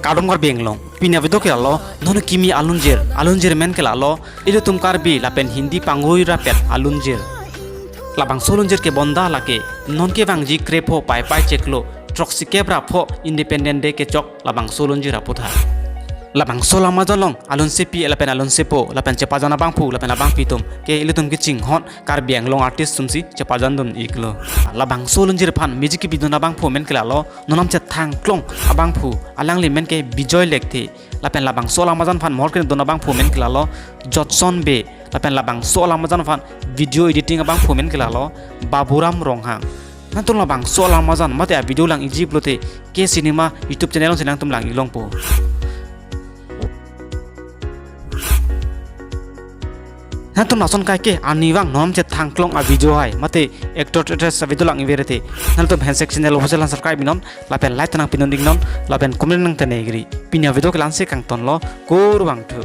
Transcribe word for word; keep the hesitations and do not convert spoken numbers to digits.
Kardom Karbi Anglong, pini avideo ke lalo, non kimi alunjir, alunjir men ke lalo, ilitum Karbi lapen Hindi pangruirapet alunjir. Labangso alunjir ke bonda lake, non kevangji krepho Paipai chiklo, throksi kep ra pho Independent Day kechok labangso alunjir aputhak. Labangso alam ajon along, alunsepi lapen alunsepo, lapen chepajon abangphu, lapen abangpi atum, ke ilitum kachinghon Karbi Anglong artist atumsi chepajon dun iklo. Labangso alunjir aphan music video dun abangphu men ke lalo, non namchet Thangklong abangphu, alangli men ke Bijoy Lekthe, lapen labangso alam ajon aphan mohor kedun abangphu men ke lalo, Jotson Bey, lapen labangso alam ajon aphan video editing abangphu men ke lalo, Baburam Ronghang. Nangtum labangso alam ajon mate avideo lang-ikji pulote, K Cinema YouTube channel alongsi nangtum lang-ik longpo. Nangtum lason kaike arnivang non namchet Thangklong avideo hai, mate actor actress avideo lang-ik vere te, nangtum handshake channel official aphan subscribe iknon, lapen like ta nangpidun iknon, lapen comment nangtene ikri. Pini avideo ke la-ansi kangtonlo, kurvangthu.